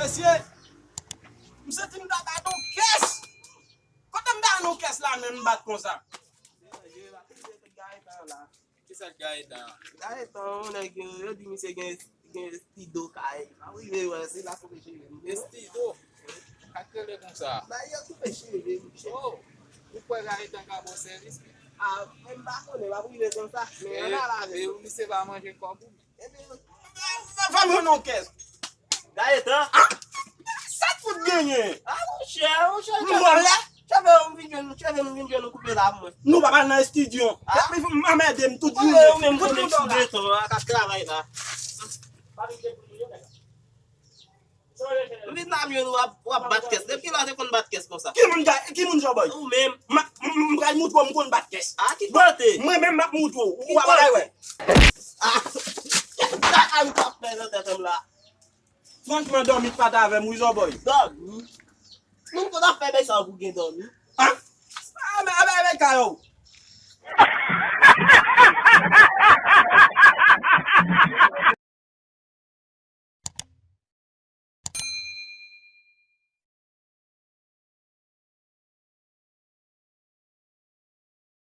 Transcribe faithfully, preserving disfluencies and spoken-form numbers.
Mesye, m santi m ta bat yon kès. Kote m ta jwenn yon kès la menm m bat konsa? Kisa k Gayetan? Gayetan, yon nèg yo, yo di misye gen, gen estido kay. Pa rive wè, se la koupe cheve m. Estido? Sa k rele konsa? Ba yo koupe cheve m. Oh, ou kwè Gayetan ka ba w sèvis? Ah, men m pa konnen, pa rive konsa. Men ann al avè l. E misye pa manje kòb ou? Ebyen, fè m jwenn yon kès. Gayetan? Ah, sa k fout genyen? Ah, monchè, monchè, m vòlè? Cheve m vin jwenn, cheve m vin jwenn ou koupe la pou mwen. Nou pa pral nan estidyo. Ah? Epi m anmède m tout jounen. Ou menm konnen ti Gayetan a k ap travay la. M vin la m jwenn w ap, w ap bat kès. Depi kilè w te konn bat kès konsa? Ki moun, ki moun Jòbòy? Ou menm. M, m, m pral moutre w m konn bat kès. Ah, ki kote? Mwen menm m ap moutre w. Ou ap wè. Ah, sa a ou t ap fè nan tèt m la? Franchman, dòmi pa t avè m wi, Jòbòy. Dòmi? Moun konn ap fè bagay sa pou gen dòmi. Ah? Ah, men, men, men, kay ou.